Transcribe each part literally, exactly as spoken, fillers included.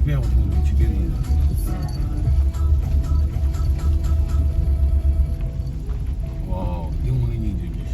ཡག་པོ་མཐོང་འདུག་ཕྱི་རྒྱལ་ནང་ལ། ཝའོ། འདི་དངོས་གནས་སྙིང་རྗེ་གི།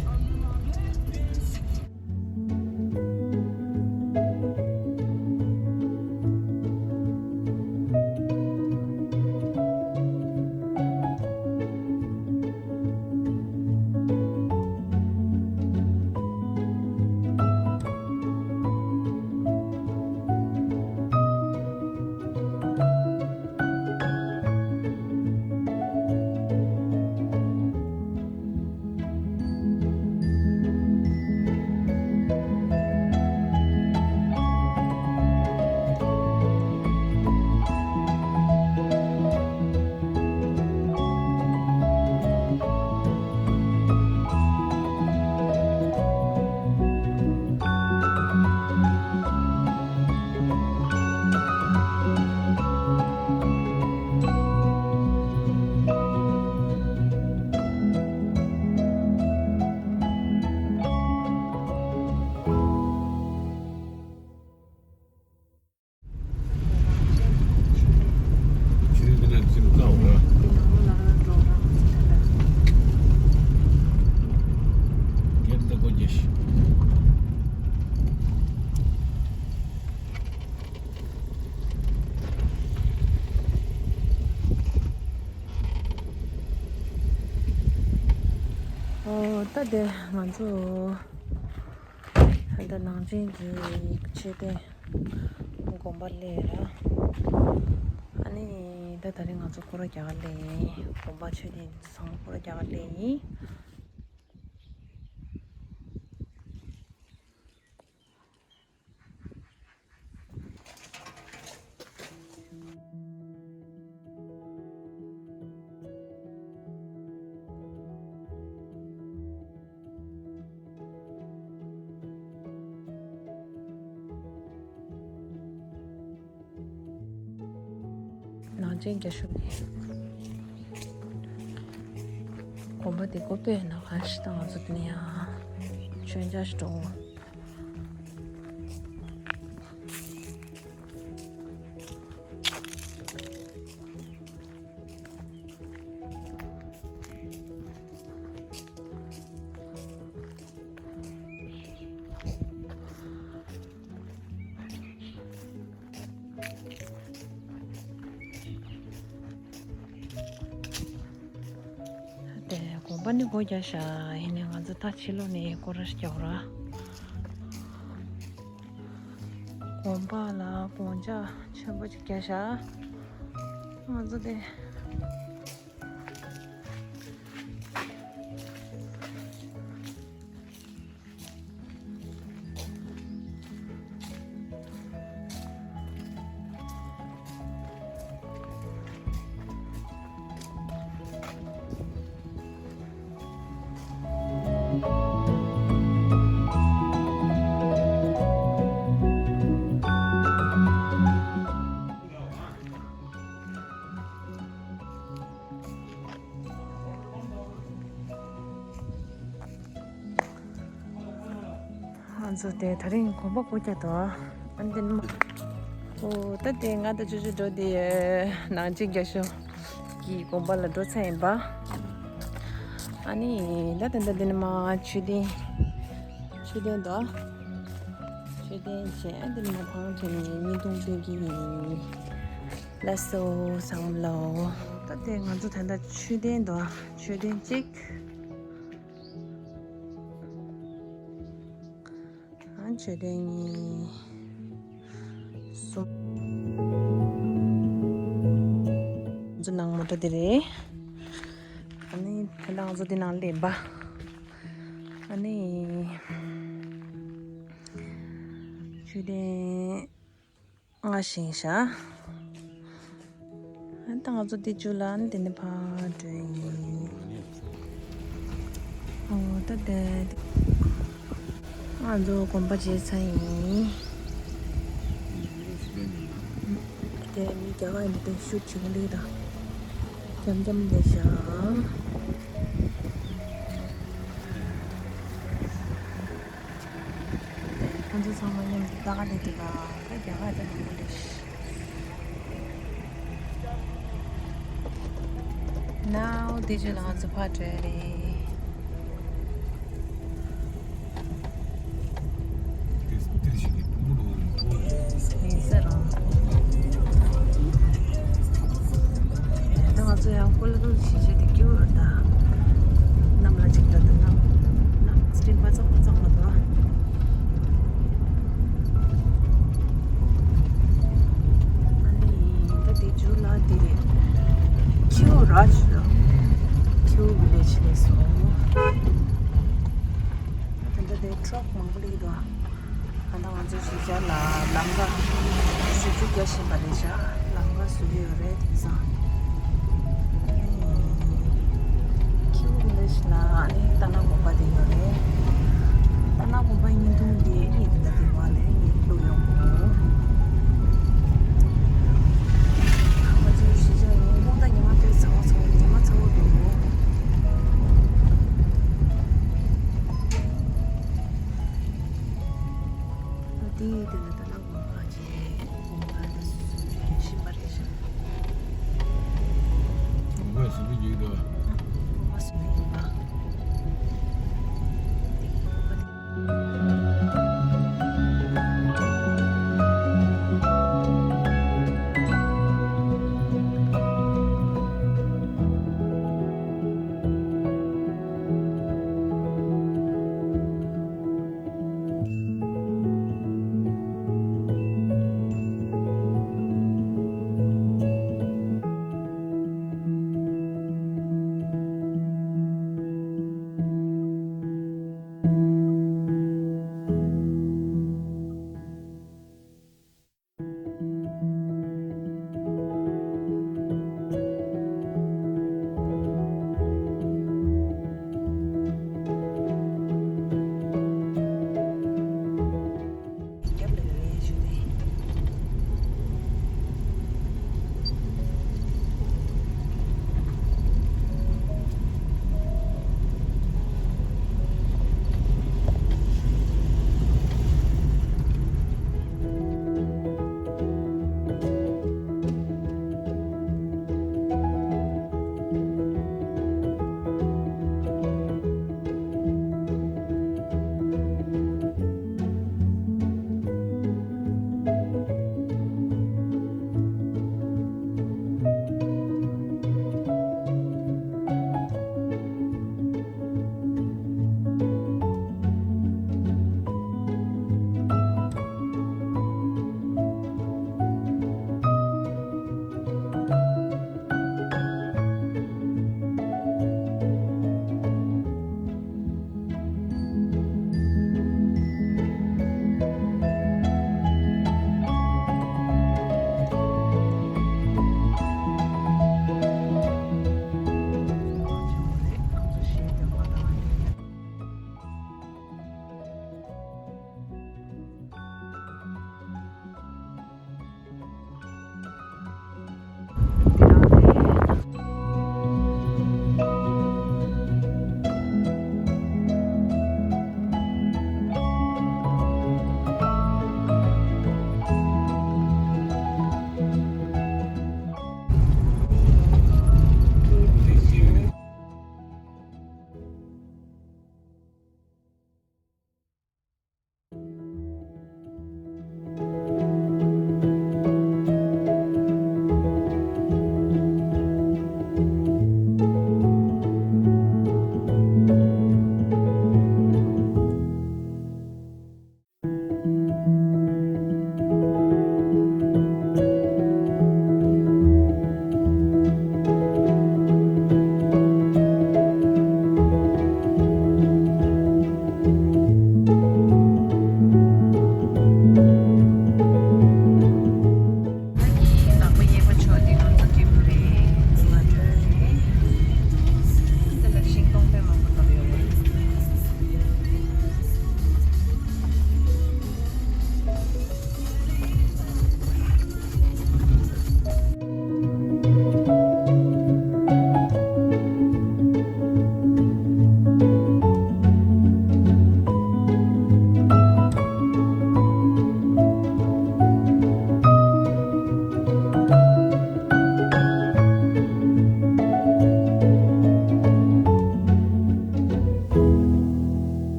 ཆུ་འདི་ན་ཅིམ་ཀའོ་ར། གེད་འདི་གོ་རྒྱུ་ཞིག་ཨོ། ད་དེ་ང་ཚོ་ད་ནང་ཆེན་གྱི་མཆོད་རྟེན་དགོན་པ་སླེབས་ར། ཨ་ནི་ད་ད་རིང་ང་ཚོ་སྐོར་ར་རྒྱག་སླེབས་ཡིན། དགོན་པ་མཆོད་རྟེན་ཚང་སྐོར་ར་རྒྱག་སླེབས་ཡིན། ནང་ཆེན་རྒྱ་ཤོག་ནས་དགོན་པ་དེ་ཀོ་པས་ན་ག་ཞིག་དང་ང་ཚོ་དེ་ནས་ཡང་མཆོད་མཇལ་ཞིག་འགྲོ། དེ་དགོན་པ་ནི་སྒོ་རྒྱག་ཤག་ཡིན་ནའི་ང་ཚོ་ད་ཕྱི་ལོགས་ནས་སྐོར་ར་རྒྱག་ར། དགོན་པ་ལ་དགོན་ལྕགས་ཆེན་པོ་ཅིག་རྒྱག་ཤག་ང་ཚོ་དེ། ང་ཚོ་དེ་ད་རིང་དགོན་པ་སྒོ་རྒྱག་འདུག་ཨ་འདི་ནི་མ། ཨོ་ད་དེ་ང་དང་ཅོ་ཅོ་འགྲོ་དེ་ནང་ཆེན་རྒྱ་ཤོག་གི་དགོན་པ་ལ་འགྲོ་ཚར་ཡིན་པ། ཨ་ནི་ད་ད་ད་འདི་ནི་མ་མཆོད་རྟེན། མཆོད་རྟེན་འདུག་མཆོད་རྟེན་བྱས་ཨ་འདི་ནི་མ་ཕང་ཚོ་ནས་བརྙན་ཐུང་སྟོན་གྱི་ཡིན། ལགས་སོ་བཟང་མོ་ལོ། ད་དེ་ང་ཚོ་ད་ལྟ་མཆོད་རྟེན་འདུག་མཆོད་རྟེན་གཅིག་ཨ་མཆོད་རྟེན་གཉིས། གསུམ། ང་ཚོ་ནང་མོ་ཊ་འདི་རེད། ཨ་ནི་ད་ལྟ་ང་ཚོ་འདི་ནང་སླེབས་པ། ཨ་ནི་མཆོད་རྟེན་ལྔ་བཞེངས་ཤག་ཨ་ད་ང་ཚོ་འདི་བཅུ་ལ་ཨ་ནི་དེ་ནས་ཕར་འགྲོ་ཡིན། ཨོ་ད་དེ། ང་ཚོ་དགོན་པ་མཇལ་ཚར་ཡིན། དེ་མི་རྒྱ་གར་ཡིན་དེ་ཤུ་བྱེད་ཀྱི་འདུག་ད། འཇམ་འཇམ་བསྡད་ཤག་ང་ཚོ་ཚང་མ་མཉམ་དུ་ལྟ་ག་སླེབས་འདུག་ད། ད་རྒྱ་གར་ད་མང་པོ་རེད། ནའོ་དེ་རྗེས་ལ་ང་ཚོ་ཕར་འགྲོ་ཡ་རེད། དེ་དེ་ཞིག་གི་ཕུང་པོ་ལོ་རིང་ཐོག་རེད། ཡིན་ས་རང་། ད་ང་ཚོ་ཡང་ཀོ་ལ་ལུང་གཞིས་ཆགས་དེ་སྐྱིད་པོ་རེད་ད། གནམ་ལ་ཅིག་ལྟ་དུས་གནམ་གནམ་སྤྲིན་པ་ཙག་པ་ཙག་པ་འདུག་ཨ་ནི་ད་དེ་ཇུ་ལ་དེ་རེད། ཁྱིའུ་ར་ཇི་ལ། ཁྱིའུ་བི་ལེ་ཇི་ལ་སོང་། ད་ལྟ་དེ་ཊྲག་མང་པོ་སླེབས་འདུག་ད་ལྟ་ང་ཚོ་གཞིས་ཆགས་ལ་ལམ་ཁ་བཟོ་རྒྱུ་རྒྱག་བཞིན་པ་རེད་ཤག་ལམ་ཁ་བཟོ་གི་ཡོད་རེད་དེང་སང་། ཨ་ནི་ཁྱིའུ་བི་ལེ་ཇི་ལ་ཨ་ནི་ཏཱ་ན་དགོན་པ་དེ་ཡོད་རེད། ཏཱ་ན་དགོན་པ་བརྙན་ཐུང་འདི་ཨ་ནི་